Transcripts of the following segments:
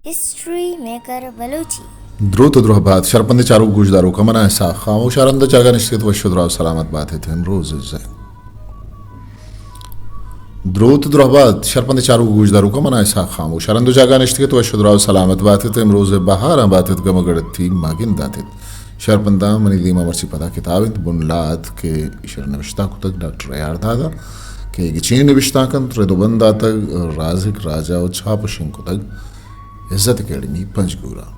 ہسٹری میکر بلوچی۔ دروت ءُ درہبات، شرپندیں چاروک گوشداروکاں، من آں اسحاق خاموش، ءُ رند ءُ جاگہ نشتگ ات، وش ءُ دراہ ءُ سلامت بات ات۔ امروز ءِ زہ-، دروت ءُ درہبات، شرپندیں چاروک گوشداروکاں، من آں اسحاق خاموش، ءُ رند ءُ جاگہ نشتگ ات، وش ءُ دراہ ءُ سلامت بات ات۔ امروز ءِ بہاراں بات ات، گم ءُ گڑتی ما گند دات ات۔ شرپنداں منی دیما مرچی پدا کتاب انت، بنلاد، کہ ایشرا نبشتہ کتگ ڈاکٹر اے آر داد ءَ، کہ گچین نبشتانک انت، رد ءُ بند داتگ رازق راجہ ءُ چھاپ ءُ شنگ کتگ عزت اکیڈمی پنجگور ءَ۔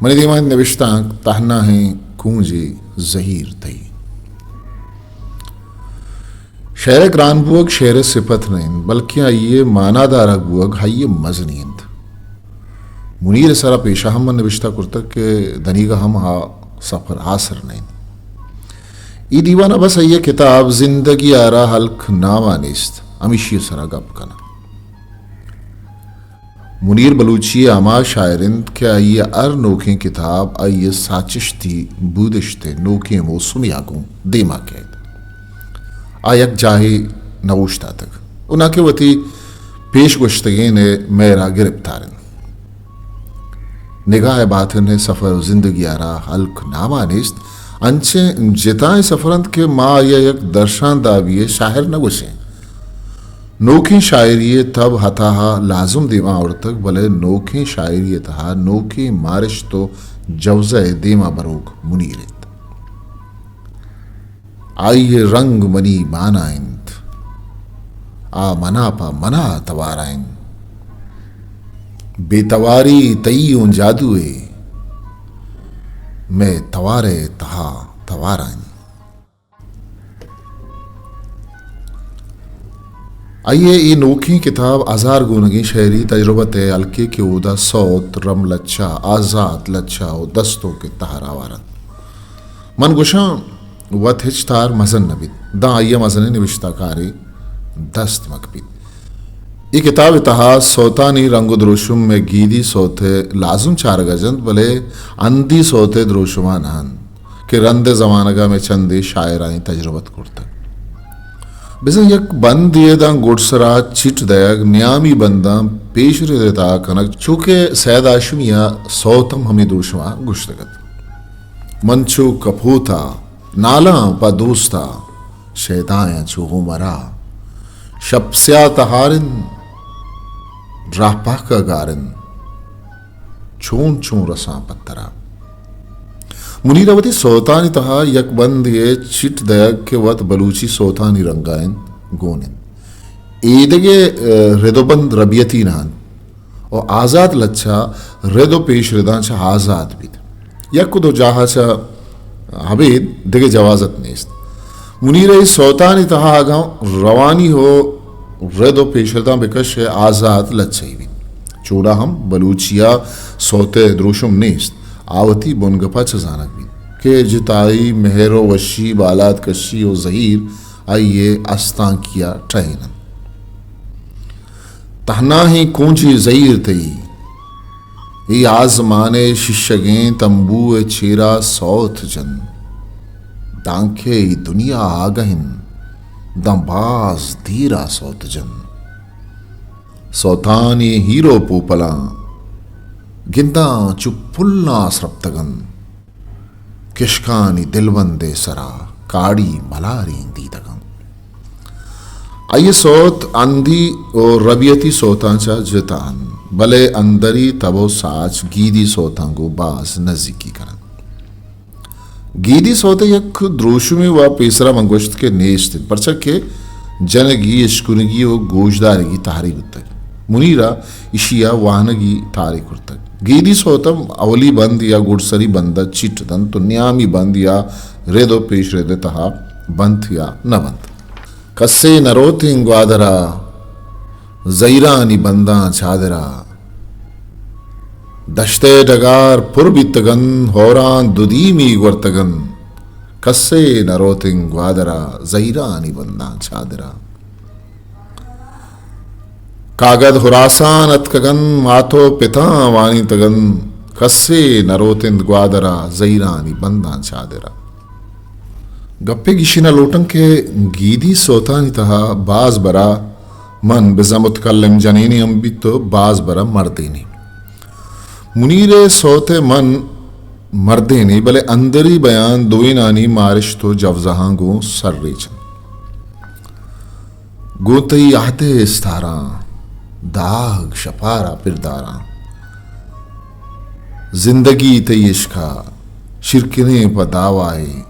منی دیما انت نبشتانک تہناہیں کونجے زہیر تئی۔ شئیر ءِ گران بوگ شئیر ءِ سپت نہ انت، بلکیں آئی ءِ مانا دارگ بوگ آئی ءِ مزنی انت۔ منیر ءِ سرا پیشا ہم من نبشتہ کرتگ کہ دنیگا ہم آ سفر آسر نہ انت۔ اے دیوان ءَ بس آئی ءِ کتاب زندگی ءَ را ہلک ناما نیست، ہمیشی ءِ سرا گپ کناں۔ منیر بلوچی ءِ ہما شاعر انت کہ آئی ءِ ہر نوکیں کتاب آئی ءِ ساچشتی بودشت ءِ نوکیں موسمے ءَ گوں دیما کئیت۔ آ یک جاہے نہ اوشتاتگ ءُ نہ کہ وتی پیش گوشتگین ءِ مہر ءَ گرپتار انت۔ نگاہ ءِ باتن ءِ سفر ءُ زندگی ءَ را ہلک ناما نیست، انچیں جتائیں سفر انت کہ ما آئی ءَ یک درشاندابی ءِ شاعر نہ گوشیں۔ نوکیں شاعری ءِ تب ہتاہا لازم دیما آورتگ، بلے نوکیں شاعری ءِ تہا نوکیں مارشت ءُ جوزہ ءِ دیما بروک منیر انت۔ آئی ءِ رنگ منی مانا انت، آ منا پہ منا توارا انت۔ بے تواری تئی اوں جادوے، مئے توار ءِ تہا توارا انت۔ آئی ءِ اے نوکیں کتاب ہزار گونگیں شعری تجربت ءِ ہلکے کہ اودا سوت، رم لچہ، آزات لچہ ءُ دستونک ءِ تہر آوار انت۔ من گوشاں، وت ہچ تہر مزن نہ بیت، داں آئی ءَ مزنیں نبشتہ کارے دست مک بیت۔ اے کتاب ءِ تہا سوتانی رنگ ءُ دروشم مئے گیدی سوت ءِ لازم چارگ ءَ جنت، بلے ہندی سوت ءِ دروشم ءَ نہ انت کہ رند ءِ زمانگ ءَ مئے چندے شاعرانی تجربت کرتگ۔ بزاں یک بندے ءَ داں گڈسرا چٹ دئیگ، نیامی بنداں پیش رد ءِ تہا کنگ، چو کہ سید ہاشمی ءَ سوت ہم ہمے دروشم ءَ گوشتگ ات۔ من چو کپوت ءَ نالاں پہ دوست ءَ، شیدایاں چو عمر ءَ۔ شپ سیاہ تہار انت، راہ پہک ءَ گار انت، چون چون رساں پہ ترا۔ منیر ءَ وتی سوتانی تہا یک بندے ءِ چٹ دئیگ کہ وت بلوچی سوتانی رنگ ءَ انت، گون انت۔ ایدگہ، ءَ، رد ءُ بند ربیتی نہ انت۔ ءُ آزات لچہ رد ءُ پیش رداں چہ آزات بیت۔ یک ءُ دو جاہ ءَ چہ ابید دگہ جوازت نیست۔ منیر ءِ سوتانی تہا اگاں روانی ءُ رد ءُ پیش رداں بکش ءَ آزات لچہ ای بیت۔ چوڑا ہم بلوچی ءَ سوت ءِ دروشم نیست۔ آ وتی بنگپ ءَ چہ زانگ بیت کہ جتائی، مہر ءُ وشی، بالاد کشی ءُ زہیر آئی ءِ استانکی ءَ ٹہین انت۔ تہناہیں کونجے زہیر تئی، اے آزمان ءِ ششگیں تمبو ءِ چیرا سوت جن۔ دانکہ اے دنیا آگہ انت، داں باز دیرا سوت جن۔ سوتانی ہیرو پوپلاں گنداں چو پلاں سرپتگ انت۔ کشکانی دلبند ءِ سرا کاڑی ملاریں دیدگ انت۔ آئی ءِ سوت ہندی ءُ ربیتی سوتاں چہ جتا انت، بلے اندری تب ءُ ساچ گیدی سوتاں گوں باز نزیکی کن انت۔ گیدی سوت ءِ یک دروشمے وا پیسرا من گوشت کہ نیست انت، پرچا کہ جنگی، اشکنگی ءُ گوشدارگی تہرے بوتگ۔ منیر ءَ ایشی ءَ وانگی تہرے کرتگ۔ گیدی سوت ہم اولی بند یا گڈسری بند ءَ چٹ دنت ءُ نیامی بند یا رد ءُ پیش رد ءِ تہا بنت یا نہ بنت۔ کسے نہ روتیں گوادر ءَ، زہیرانی بنداں چادر ءَ۔ دشت ءِ ڈگار پر بیتگ انت، ہوراں دودیمی گورتگ انت۔ کسے نہ روتیں گوادر ءَ، زہیرانی بنداں چادر ءَ۔ کاگد ہراسان اتکگ انت، مات ءُ پتاں وانینتگ انت، کسے نہ روت انت گوادر ءَ، زہیرانی بنداں چادر ءَ۔ گپے گیشین ءَ لوٹاں کہ گیدی سوتانی تہا باز برا من بزاں متکلم جنینے ہم بیت ءُ باز برا مردینے۔ منیر ءِ سوت ءَ من مردینے، بلے اندری بیان دوئینانی مارشت ءُ جوزہاں گوں سر ریچ انت۔ گوں تئی عہد ءِ استاراں، داگ شپارا پرداراں۔ زندگی تئی عشقا شیرکنیں پہ دعوائے۔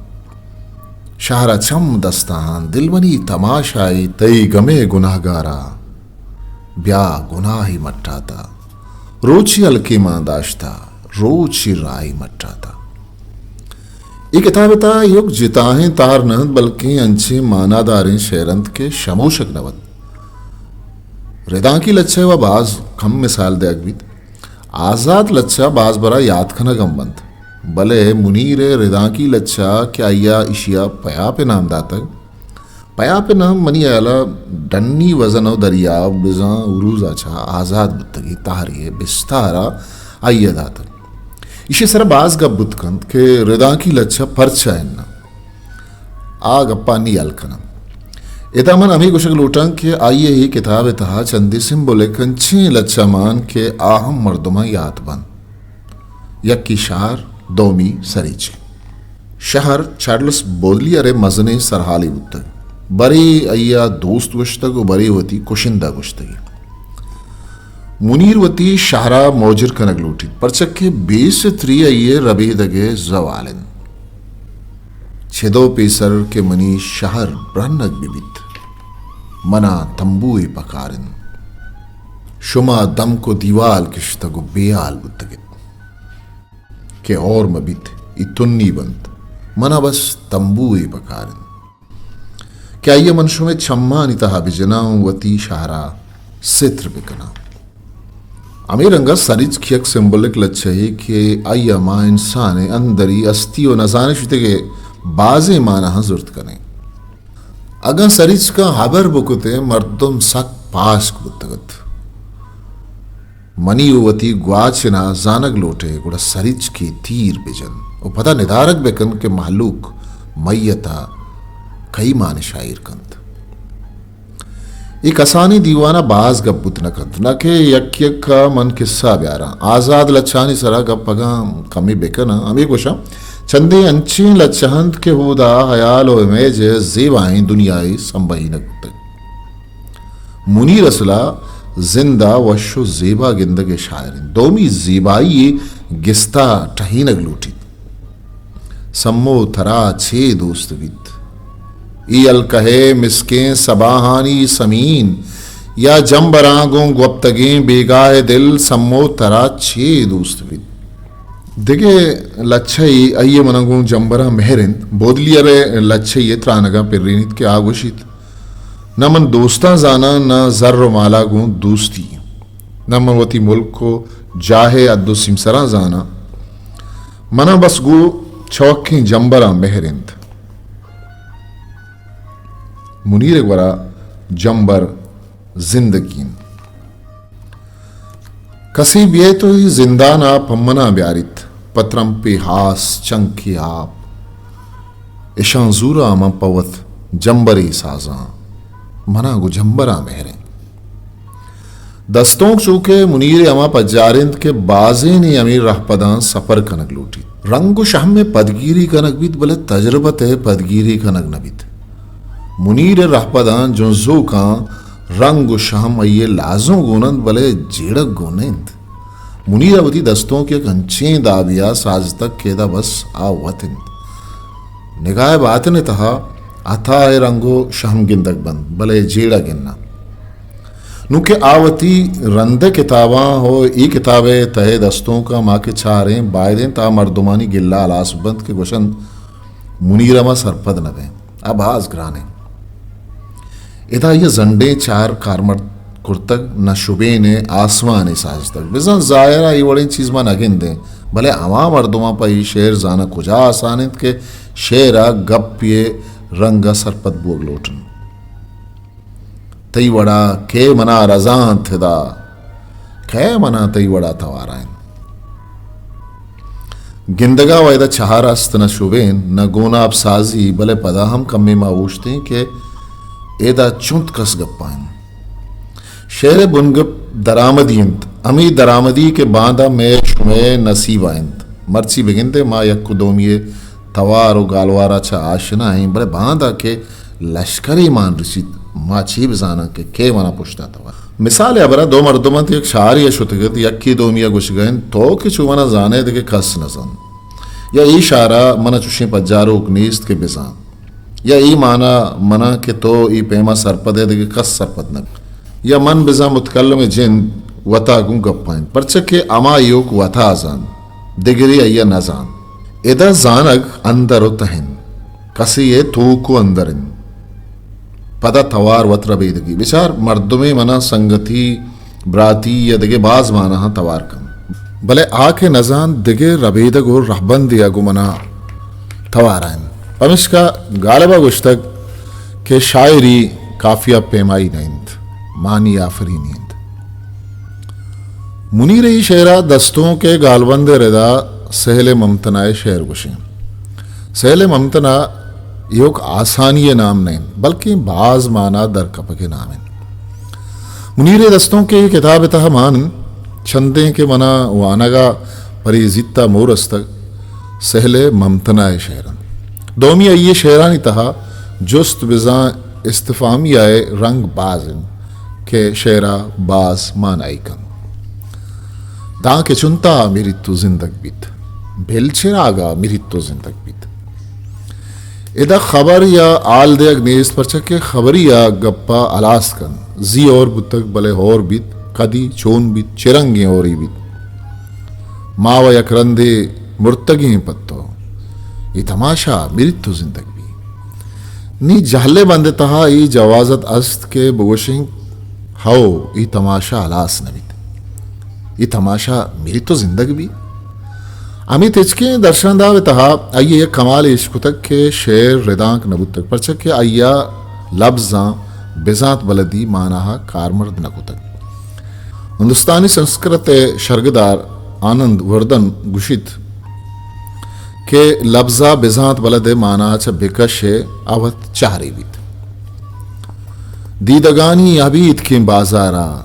شہرا چم دستاں، دل منی تماشائے۔ تئی گمے گناہگارا بیا گناہی مٹاتا۔ روچی ہلکے مان داشتا، روچی راہی مٹاتا۔ اے کتاب ءِ تہا ایوک جتاہیں تار نہ انت، بلکیں انچیں معناداریں شعر انت کہ شموشگ نہ بنت۔ ردانکی لچہ ءِ وا باز کم مثال دیگ بیت۔ آزات لچہ باز برا یات کنگ ہم بنت، بلے منیر ءِ ردانکی لچہ کہ آئی ءَ ایشی ءَ پیاپ ءِ نام داتگ، پیاپ ءِ نام منی ہیال ءَ ڈنی وزن ءُ دریاب بزاں عروض ءَ چہ آزات بوتگیں تہرے ءِ بستار ءَ آئی ءَ داتگ۔ ایشی ءِ سرا باز گپ بوت کنت کہ ردانکی لچہ پرچا اناں؟ آ گپانی حل کناں۔ ادا من ہمے گوشگ لوٹاں کہ آئی ءِ اے کتاب ءِ تہا چندے سمبولک انچیں لچہ مان کہ آ ہم مردماں یات بنت۔ یکے شہر، دومی سریچ۔ شہر چارلس بودلیئر ءِ مزنیں سرحالے بوتگ۔ برے آئی ءَ دوست گوشتگ ءُ برے وتی کشندہ گوشتگ۔ منیر وتی شہر ءَ موجر کنگ لوٹیت، پرچا کہ بے ستری آئی ءِ ربیدگ ءِ زوال انت۔ چدو پیسر کہ منی شہر برہنگ بہ بیت، منا تمبوئے پکار انت۔ شما دمک ءُ دیوال کشتگ ءُ بے ہال بوتگ ات کہ ہور مہ بیت، اے تنی بنت۔ منا بس تمبوئے پکار انت کہ آئی ءَ من شمئے چمانی تہا بہ جناں ءُ وتی شہر ءَ ستر بہ کناں۔ ہمے رنگ ءَ سریچک یک سمبولک لچہ یے کہ آئی ءَ ما انسان ءِ اندری ہستی ءُ نزانشتگ ءِ بازیں ماناہاں زرت کنیں۔ اگاں سریچکاں ہبر بکتیں، مردم سک پاشک بوتگ ات۔ منی ءُ وتی گواچن ءَ زانگ لوٹ ئے، گڑا سریچکے تیر بہ جن ءُ پدا ندارگ بہ کن کہ مہلوک میت ءَ کئی مانشا ایر کنت۔ اے کسانیں دیوان ءَ باز گپ بوت نہ کنت، نہ کہ یک یک ءَ من کسہ بیاراں۔ آزات لچہانی سرا گپ اگاں کمے بہ کناں، ہمے گوشاں، چندے انچیں لچہ انت کہ اودا ہیال ءُ امیج ءِ زیبائیں دنیائے سمبہینگ بوتگ۔ منیر اصلا زند ءَ وش ءُ زیبا گندگ ءِ شاعر انت۔ دومی زیبائی ءِ گستا ٹہینگ لوٹیت۔ سمو ترا چے دوست بیت؟ اے ہلکہ ءِ مسکیں سباہانی سمین یا جمبراں گوں گوپتگیں بیگاہ ءِ دل، سمو ترا چے دوست بیت؟ دگہ لچہ یے آئی ءِ من ءَ گوں جمبراں مہر انت۔ بودلیئر ءِ لچہ یے ترانگاں پرینیت کہ آ گوشیت، نہ من دوستاں زاناں، نہ زر ءُ مالا گوں دوستی، نہ من وتی ملک ءُ جاہ ءِ حد ءُ سیمسراں زاناں۔ من ءَ بس گوں چوکیں جمبراں مہر انت۔ منیر ءِ گورا جمبر زندگی انت۔ کسے بیئیت ءُ اے زندان ءَ پہ من ءَ بیاریت، پہ ترمپے ہاس، چنکے آپ۔ اشاں زوراں من پہ وت جمبرے سازاں، من ءَ گوں جمبراں مہر انت۔ دستونک چو کہ منیر ءِ ہما پجار انت کہ بازینے ہمے رہپداں سپر کنگ لوٹیت۔ رنگ ءُ شہم ءِ پدگیری کنگ بیت، بلے تجربت ءِ پدگیری کنگ نہ بیت۔ منیر ءِ رہپداں جنزوکاں رنگ ءُ شہم آئی ءِ لازم گون انت، بلے جیڑگ گون نہ انت۔ منیر ءَ وتی دستونک یک انچیں دابے ءَ ساز اتگ کہ ادا بس آ وت انت۔ نگاہ باطن ءِ تہا عطا ءِ رنگ ءُ شہم گندگ بنت، بلے جیڑگ انت نہ۔ نوں کہ آ وتی رند ءِ کتاباں ءُ اے کتاب ءِ تہ ءِ دستونکاں ما کہ چاریں، باید انت آ مردمانی گلہ ہلاس بنت کہ گوشنت، منیر ءَ ما سرپد نہ بیں۔ آ باز گران انت۔ ادا آئی ءَ زنڈیں چار کارمرد کرتگ، نہ شبین ءُ آسمانے سازتگ۔ بزاں ظاہر ءَ اے وڑیں چیز ما نہ گندیں، بلے ہما مردماں پہ اے شعر زانگ کجا آسان انت کہ شعر ءَ گپے ءِ رنگ ءَ سرپد بوگ لوٹ انت۔ تئی وڑا کئے منا رزانت ادا، کئے منا تئی وڑا توارا انت۔ گندگا و ادا چہار است، نہ شبین، نہ گوناب سازی، بلے پدا ہم کمے ما اوشتیں کہ ادا چنت کس گپا انت۔ شعر ءِ بنگپ درآمدی انت، ہمے درآمدی کہ باندا مئے شمئے نصیب ءَ انت۔ مرچی بگندئے ما یک ءُ دومی ءِ توار ءُ گالوار ءَ چہ آشنا ایں، بلے باندا کہ لشکرے مان رسیت، ما چے بزاناں کہ کئے منا پشت ءَ توار۔ مثال ءِ ہبر ءَ دو مردم انت، یک شہرے ءَ شتگ انت، یکے دومی ءَ گوشگ ءَ انت، تو کہ چو منا زانئے دگہ کس نزانت۔ یا اے شہر ءَ منا چشیں پجاروک نیست کہ بزانت۔ یا اے مانا منا کہ تو اے پیما سرپد ئے، دگہ کس سرپد نہ بیت۔ یا من بزاں متکلم ءِ جند وتا گوں گپ ءَ انت، پرچا کہ ہما ایوک وتا زانت، دگرے آئی ءَ نہ زانت۔ ادا زانگ اندر ءُ تہ انت، کسے ءِ توک ءُ اندر انت۔ پدا توار وت ربیدگی۔ بچار، مردمے منا سنگتی، براتی یا دگہ باز ماناہاں توار کنت۔ بلے آ کہ نزانت دگہ ربیدگ ءُ رہبندے ءَ گوں منا توار ءَ انت۔ پمشکا غالب ءَ گوشتگ کہ شاعری کافیہ پیمائی نہ انت، معنی آفرینی انت۔ منیر ءِ اے شعر ءَ دستونک ءِ گالبند ءِ ردا سہل ممتنع ءِ شعر گوشیں۔ سہل ممتنع ایوک آسانی ءِ نام نہ انت، بلکیں باز مانا در کپگ ءِ نام انت۔ منیر ءِ دستونک ءِ اے کتاب ءِ تہا مان انت، چندیں کہ منا وانگ ءَ پریزیت ءَ مور استگ، سہل ممتنع ءِ شعر انت۔ دومی آئی ءِ شعرانی تہا جست بزاں استفہامیہ ءِ رنگ باز انت کہ شعر ءَ باز مانائی کنت۔ داں کہ چنتا مریت ءُ زندگ بیت، بل چراگا مریت ءُ زندگ بیت۔ ادا خبر یا حال دیگ نیست، پرچا کہ خبری ءَ گپ ءَ ہلاس کنت۔ زی ہور بوتگ، بلے ہور بیت، کدی چون بیت، چہ رنگیں ہوری بیت۔ ما و یک رندے مرتگیں پہ تو، اے تماشا مریت ءُ زندگ بی۔ نی جہل ءِ بند ءِ تہا اے جوازت است کہ بگوشیں، ہئو، اے تماشا ہلاس نہ بیت۔ اے تماشا مریت ءُ زندگ بی۔ ہمے تچکیں درشانداب ءِ تہا آئی ءَ یک کمالے اش کتگ کہ شعر ردانک نہ بوتگ، پرچا کہ آئی ءَ لبزاں بزانت بلدی ماناہا کارمرد نہ کتگ۔ ہندوستانی سنسکرت ءِ شرگدار آنند وردھن گوشیت کہ لبزا بزانت بلد ءِ مانا چہ بکش ءَ اوت چہرے بیت۔ دیدگانی ابیتکیں بازارا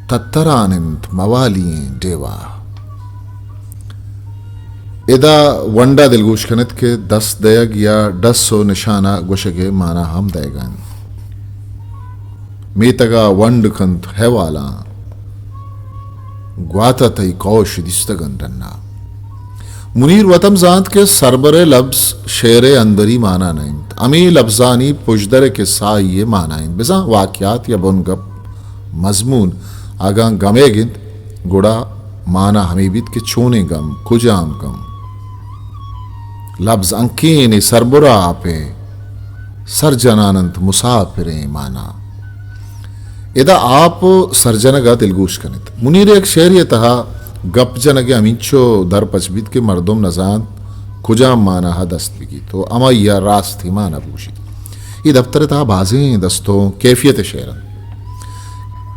تتران انت موالی ایں ڈیوا۔ ادا ونڈا دلگوش کنت کہ دست دئیگ یا ڈس ءُ نشان ءَ گوشگ ءِ مانا ہم دئیگ ءَ انت۔ میتگ ءَ ونڈ کنت ہیوالاں، گوات ءَ تئی کوش دیستگ انت ڈن ءَ۔ منیر وت ہم زانت کہ سربر ءِ لبز شعر ءِ اندری مانا نہ انت، ہمے لبزانی پژدر ءِ کسہ آئی ءِ مانا انت۔ بزاں واقعات یا بنگپ، مضمون اگاں گمیگ انت، گڑا مانا ہمے بیت کہ چونیں گم، کجام گم۔ لبز انکینے سربرا آپ ءِ، سر جنان انت مسافریں مانا۔ ادا آپ سرجنگ ءَ دلگوش کنیت۔ منیر ءِ یک شعرے ءِ تہا گپ جنگ ءِ ہمینچو در پچ بیت کہ مردم نزانت کجام مانا ءَ دست بگیت ءُ ہمائی ءَ راستی مانا بگوشیت۔ اے دپتر ءِ تہا بازیں دستونک کیفیت ءِ شعر انت۔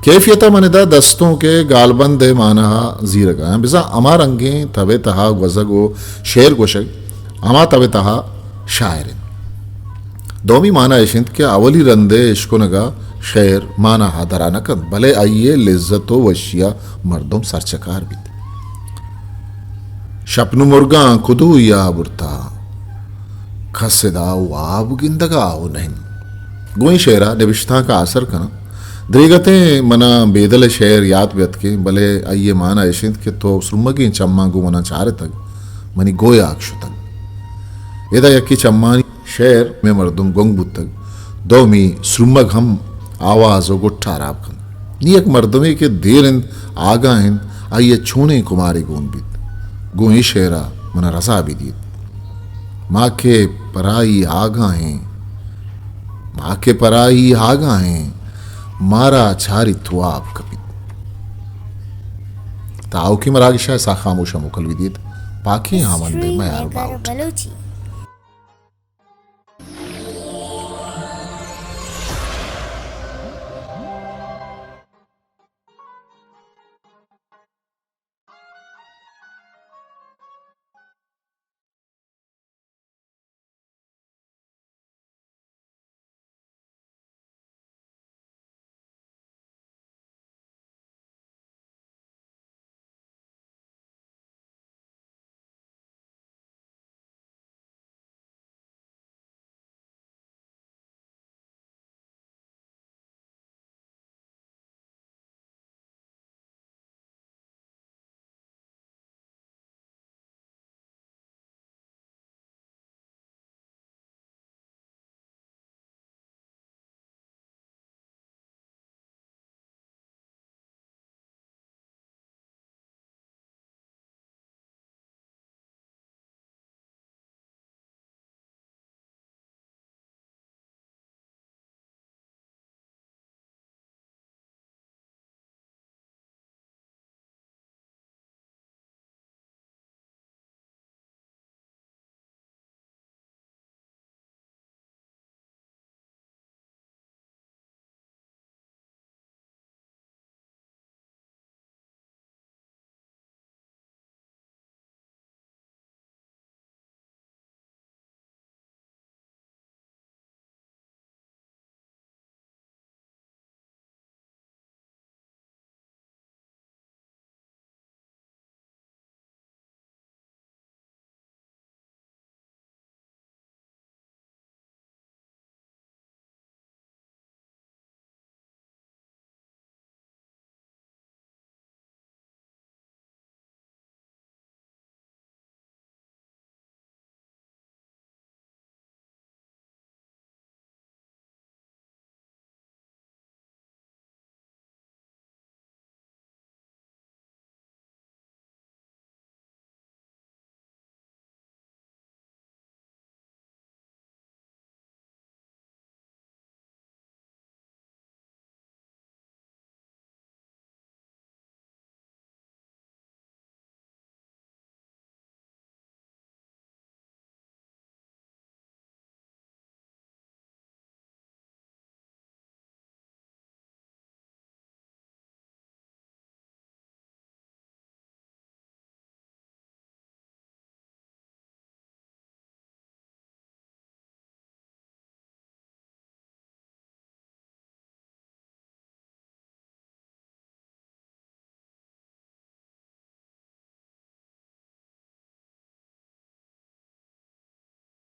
کیفیت ءَ من ادا دستونک ءِ گالبند ءِ مانا ءَ زیرگ ءَ آں۔ بزاں ہما رنگیں تب ءِ تہا گوزگ ءُ شعر گوشگ، ہما تب ءِ تہا شاعر انت۔ دومی مانا اش انت کہ اولی رند ءِ اشکنگ ءَ شعر مانا ءَ درا نہ کنت، بلے آئی ءِ لذت ءُ وشی ءَ مردم سرچکار بیت۔ شپ نوں مرگاں کدوئی ءَ برتا، کس ادا واب گندگ ءَ نہ انت۔ گوں اے شعر ءَ نبشتانک ءَ آسر کناں۔ دریگتیں منا بیدل ءِ شعر یات بیتکیں، بلے آئی ءِ مانا اش انت کہ تو سرمگیں چماں گوں منا چارتگ، منی گویاک شتگ۔ ادا یکے چمانی شعر مئے مردم گنگ بوتگ، دومی سرمگ ہم آواز ءُ گٹ ءَ ہراب کنت۔ نی یک مردمے کہ دیر انت آگاہ انت، آئی ءَ چونیں کمارے گون بیت؟ گوں اے شعر ءَ منا رضا بدیت۔ ما کہ پرائی آگاہ ایں، ما کہ پرائی آگاہ ایں، مارا چاریت واب کپیت۔ تا آؤکیں مراگش ءَ ساہ خاموش ءَ موکل بدیت۔ پاکیں ہامند ءِ میار باہوٹ۔